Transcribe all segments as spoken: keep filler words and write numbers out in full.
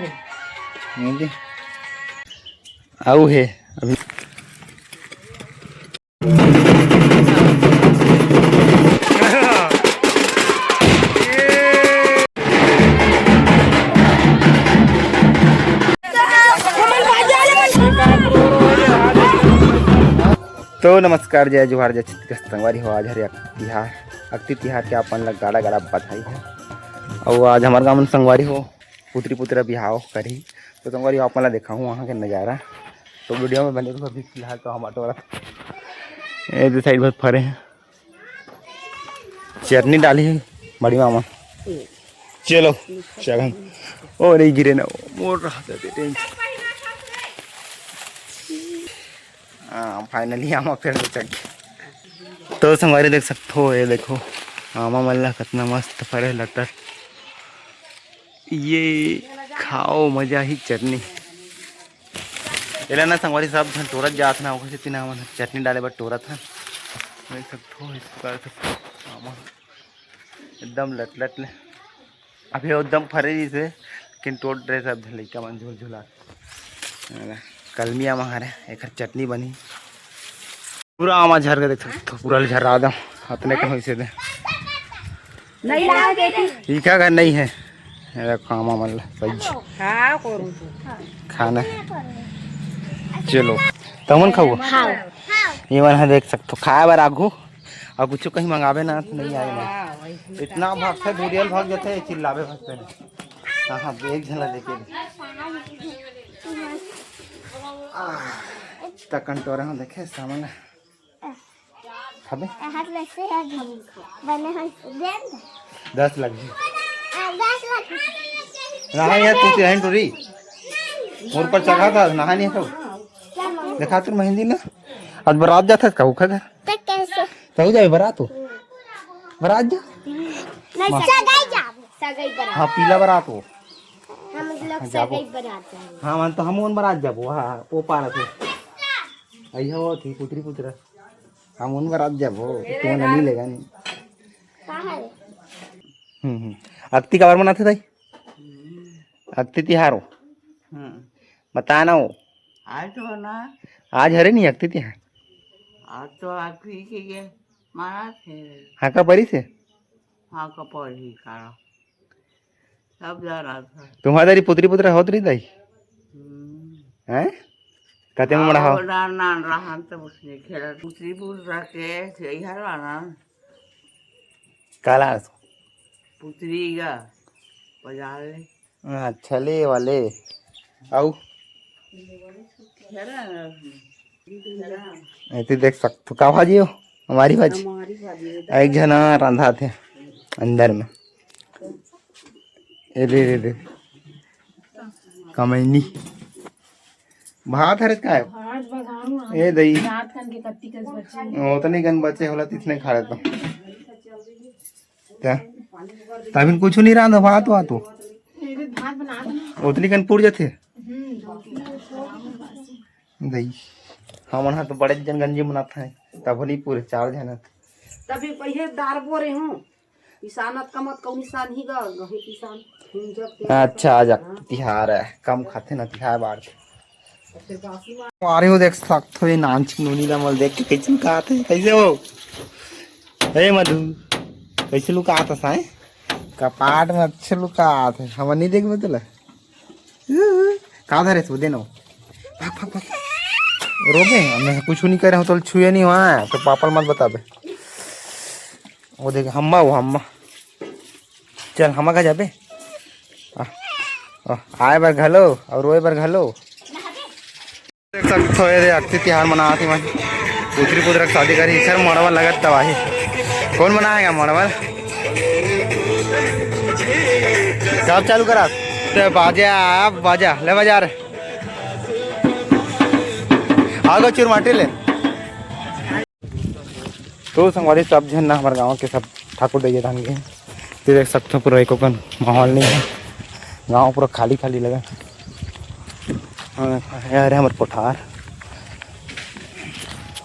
नहीं दे। आऊ हे अभी। तो नमस्कार, जय जोहार, जय छत्तीसगढ़ संगवारी हो। आज हरे अक्ति तिहार, अक्ति तिहार के अपन ला गाड़ा गाड़ा बधाई है। अउ आज हमर गाँव में संगवारी हो पुत्री पुतरा बिहाव करही, तो संगवारी हो अपन ला देखाहूँ वहाँ के नज़ारा। तो वीडियो में बने रहो। अभी फिलहाल तो हम ऑटो वाला ए दे साइड बहुत फरे हैं। चटनी डाली है बड़ी मामा। चलो चल हम। ओ नहीं गिरे ना, मोर रहा था। हाँ, finally आमा पेड़ में चढ़ गए। तो संगवारी देख सकते हो, ये देखो आमा मन ला कितना मस्त फरे लटर। ये खाओ, मजा ही चटनी। एला ना संगवारी सब झन टोरत जात ना, ओकर सेती ना हमन चटनी डाले बर टोरत हन। देख सकते हो, इस प्रकार से आमा एकदम लट लट ले। अभी वो एकदम फरे रहिस हे, लेकिन टोट रहे सब झन लइका मन झुल झुला। कलमी आमा हरे, एकर चटनी बनी। पूरा आमा झर के देख सकते हो, पूरा झर्रा दम। अतने के होइसे दे। नहीं लाओ बेटी। इका घर नहीं है। ये देखो आमा मन ला सही खाओ करू तू। खाना। चलो, तमन खाओ। हाँ। ये मन ह देख सकते हो, खाए बर आगू। अउ कुछ कहीं मंगावे ना तो नहीं आए ना। इतना भागथे, धुरियल भाग जाथे, चिल्लावे भागथे। हाँ, हाँ, एक झन ला देखे। आह, त कंटोरा हम देखे सामने। खाबे? हाथ में से है बने हैं गेंद। दस लग गई। आ, दस लग गई। रहा यार, तू तो है टूरी। मोर पर चढ़ा था, नहा नहीं सब। देखा तू मेहंदी ना। आज बारात जाता है, कहू खा घर। तो कैसे? कहू जाए बारात हो। बारात जा। नहीं, सगाई जाबो। सगाई बारात। हाँ, पीला बारात हो। हम लोग जाबो। सगाई बारात जाबो। हाँ, मन तो हम उन बारात जाबो। हाँ, वो पारा थे। अइहा वो थी पुत्री पुत्रा। हम उन बारात जाबो। तो तुमन नहीं लेगा नहीं। का है? हम्म, हम्म। अक्ति काबर मनाथे दाई? अक्ति तिहार हो। हम्म। बता ना हो। आज तो ना। आज हरे नहीं अक्ति तिहार। आज तो अक्ति के ये मानथे। हाँ, का परी से? हाँ, का परी का। सब जा रहा था। तुम्हारे दारी पुत्री पुत्रा होत रही दाई? हम्म। हैं? कते में मड़ा हो? ना, ना, रहन तो उसने खेला। पुत्री पुत्रा के, यही हर वाला। काला? पुत्री का। बजा ले। अच्छा, ले वाले। आऊ? खेला ना उसने। खेला। ऐसे देख सकते हो। का भाजी हो? हमारी भाजी। हमारी भाजी है। एक जना रंधा थे अंदर में। ए दे, दे, दे। कमैनी। भात हरे का है? भात बघारू हम। ए दई। रात कन के कत्ती कस बचे। ओतने कन बचे होला, तितने खा लेता। क्या? तभी कुछ नहीं रहा, भात हुआ तो। ये भी भात बना दो। ओतनी कन पूर जाथे। हम्म, दो किलो। दई। हमन हा तो बड़े जन गंजी बनात है। तब नहीं पूरे चार जन। तभी पहिले दार बोरे हूँ। किसानत कमत कौन किसान ही गा, गहूं किसान। अच्छा, आज तिहार है, कम खाथे ना तिहार बार के। अरे हो देख सकत हो, ये नानचिक नोनी ला मल देख के कैसे लुकात है, कैसे हो? ए मधु, कैसे लुकात है साए? कपाट में अच्छे लुकात है, हम नहीं देखबे तोला। का धरे तू, दे नो। भाग, भाग, भाग। रोबे, मैं कुछ नहीं करे हूँ, तो छुए नहीं हुआ है, तो पापा ल मत बताबे। वो देख, हम्मा, वो हम्मा। चल, हम्मा का जाबे? आ, आ, आए बर घलो, और रोए बर घलो। देख सकते हो, ये अक्ति तिहार मनात ही मन। पुत्री पुत्र के शादी करी, सर मड़वा लगत तबाही। कौन बनाएगा मड़वा? कब चालू करा? ते बाजा, अब बाजा, ले बाजा रे। आगो चुरमाटी ले। तो संगवारी सब झन ना, हमारे गांव के सब ठाकुर दैया धान के, ते देख सकते हो, पूरा एको कन माहौल नहीं है, गांव पूरा खाली खाली लगा। हाँ, यार, हमारे कोठार।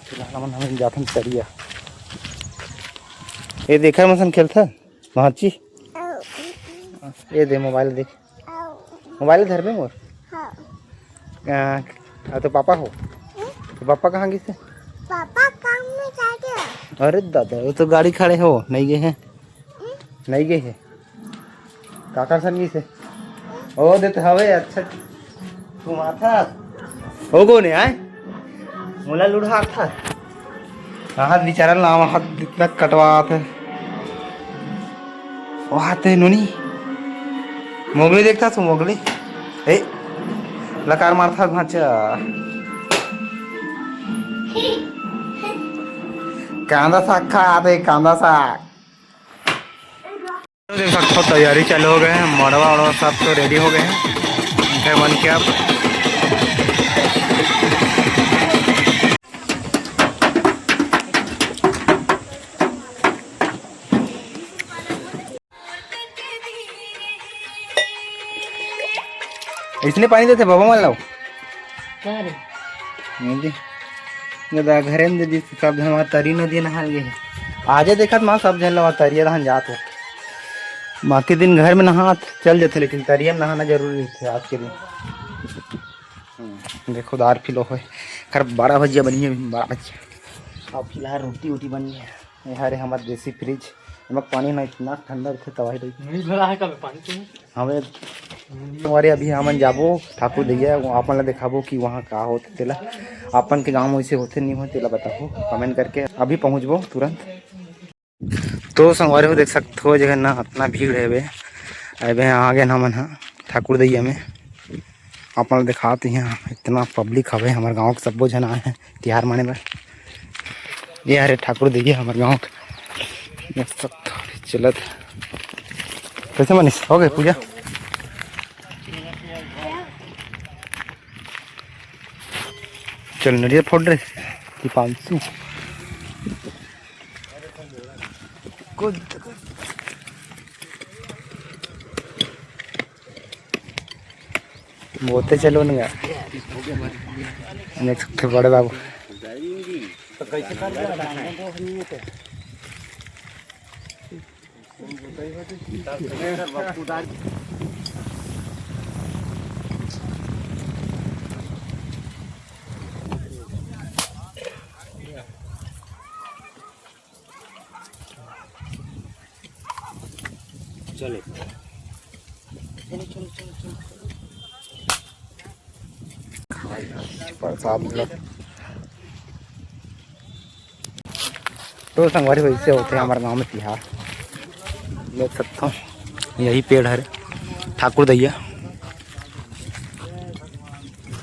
फिलहाल हमन, हमन जाथन तरिया। ये देखा मसन खेलता। महची, ये दे मोबाइल देख। मोबाइल धरबे मोर। हाँ। आ, आ तो पापा हो। तो पापा कहाँ गिस हे? पापा काम में जाके। अरे दादा, वो तो गाड़ी खड़े हो, नहीं गे हे। नहीं गे हे। काकर सन गिस हे? ओ दे तो हवे, अच्छा। तू माथा। ओ कोन हे आय? मोला लुढ़ात हस। हाथ बिचारा लावा हाथ इतना कटवात हे। ओ हाथ हे नोनी। मोगली देखता तू मोगली। ए, लकार मारता भांचा। कांदा साग खा आते, कांदा साग। देख सकते हो, तैयारी चालू हो गए हैं, मड़वा वड़वा सब तो रेडी हो गए हैं। घर बन के अब इसने पानी देते बाबा मन लाओ। का रे? नहीं दे। दादा घरे में दे दी, सब झन वहाँ तरी नदी नहाल गए हैं। आजे देखत माँ सब झन ला तरिया रहन जात हो। बाकी दिन घर में नहात चल जाते, लेकिन तरिया में नहाना जरूरी रहते आज के दिन। हम्म, देखो दार फिलो होए। खर बारह बजिया बनी है, बारह बजिया। अब फिलहाल रोटी वोटी बनी है। ये हरे हमार देसी फ्रिज, एमा पानी ना इतना ठंडा रहिथे, तबाही टाइप। नहीं भरा है कब पानी तुम? हमें हमारे अभी हमन जाबो ठाकुर दैया, वो आपन ला दिखाबो कि वहाँ का होथे तेला, आपन के गाँव में वैसे होथे नहीं होथे तेला बताबो कमेंट करके। अभी पहुँचबो तुरंत। तो संगवारी हो देख सकत हो, जगह ना इतना भीड़ है बे। अबे आगे ना मन हा ठाकुर दैया में। आपन ल दिखात इहाँ इतना पब्लिक हवे, हमर गांव के सब्बो झन आए हैं तिहार माने बर। ये हरे ठाकुर दैया हमर गांव के, देख सकत हो, चलत। कैसे मनीष, हो गए पूजा? चल नरियर फोड़ रे दीपांशु। बोते चलो ना। नेक्स्ट बड़े बाबू। चलो। प्रसाद मिला। तो संगवारी, वैसे होथे हमर गांव में तिहार, देख सकत हो, यही पेड़ हरे ठाकुर दैया।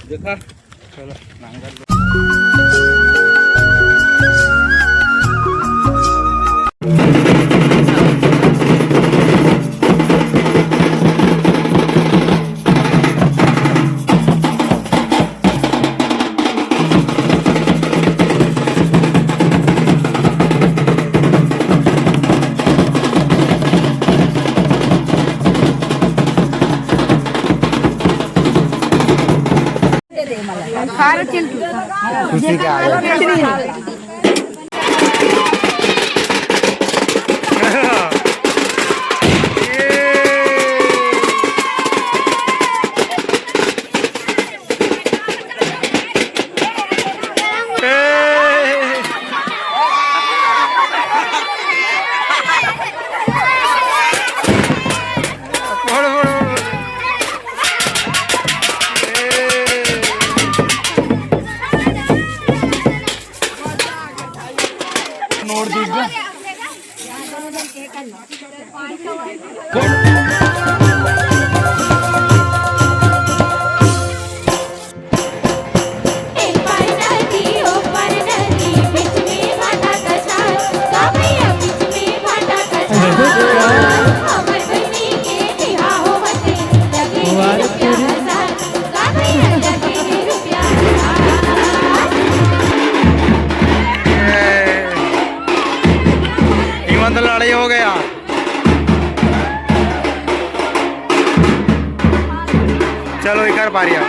देखा। खुशी का आगे। नोट दीजिए। इमन तो लड़ाई हो गया। चलो, इकर पारिया।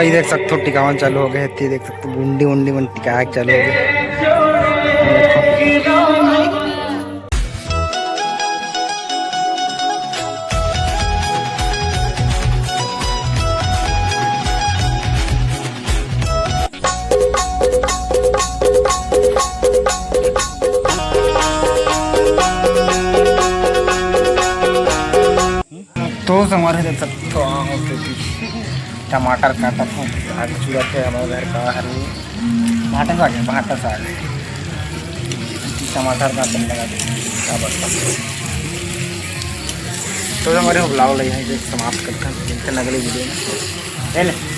ये देख सकथो, टिकावन चालू हो गए हे। ये देख सकथो, गुंडी उंडी मन टिकाए चालू हो गए। तो संगवारी देख सकथो, हाँ, ओके, ओके। टमाटर काटत हूँ, साग चुरत हे हमर घर का हरे। भाटा साग हे, भाटा साग। टमाटर काटन लगा दे, क्या बात है। तो संगवारी vlog ला यहीं पे समाप्त करथन, मिलथन अगले video में। ले ले।